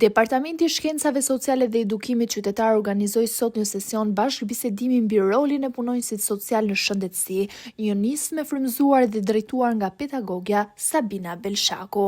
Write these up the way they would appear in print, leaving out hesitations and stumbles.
Departamenti i Shkencave Sociale dhe Edukimit Qytetar organizoi sot një sesion bashkëbisedimi mbi rolin e punonjësit social në shëndetësi, një nismë e frymëzuar dhe drejtuar nga pedagogja Sabina Belshaku.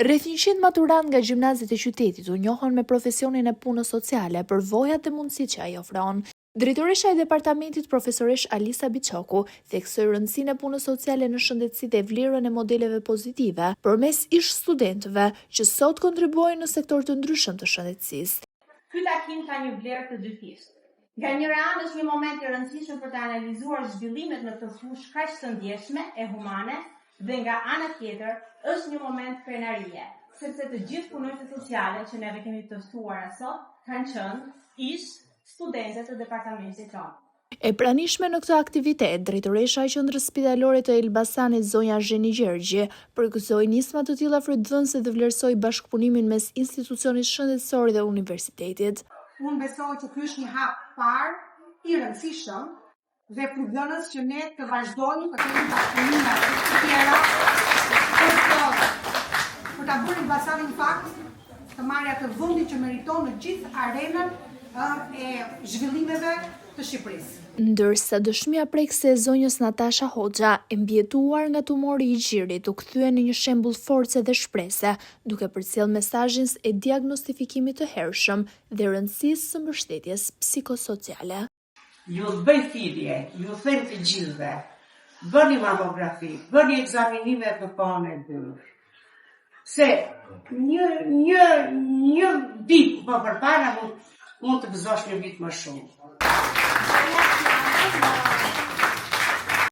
Rreth 100 maturantë nga gjimnazet e qytetit u njohën me profesionin e punës sociale, përvojat dhe mundësitë që ai ofron. Drejtoresha e departamentit profesoreshë Alisa Biçoku theksoi rëndësinë e punës sociale në shëndetësi dhe vlerën e modeleve pozitive përmes ish-studentëve që sot kontribuojnë në sektorë të ndryshëm të shëndetësisë. Ky takim ka një vlerë të dyfishtë. Nga njëra anë është një moment i rëndësishëm për të analizuar zhvillimet në këtë fushë kaq të ndjeshme e humane dhe nga ana tjetër është një moment krenarie, sepse të gjithë punonjësit sociale që neve kemi të ftuara sot kanë qenë ish studente të departamentit tonë. E pranishme në këtë aktivitet, drejtoresha e Qendrës Spitalore të Elbasanit, zonja Zheni Gjergji, përgëzoi nisma të tilla frytdhënëse dhe vlerësoi bashkëpunimin mes institucionit shëndetësor dhe universitetit. Unë besoj që ky është një hap parë i rëndësishëm dhe frytdhënës që ne të vazhdojmë të kemi bashkëpunime të tjera për të për ta bërë Elbasanin në fakt të marrë atë vendin që meriton në gjithë arenën e zhvillimeve të Shqipërisë. Ndërsa dëshmia prekëse e zonjës Natasha Hoxha, e mbijetuar nga tumori i gjirit, u kthye në një shembull force dhe shprese, duke përcjellë mesazhin e diagnostifikimit të hershëm dhe rëndësisë së mbështetjes psikosociale. Ju bëj thirrje, ju them të gjithëve, bëni mamografi, bëni ekzaminime në kohën e duhur. Se një, një, një ditë më përpara mund, mund të gëzosh një vit më shumë.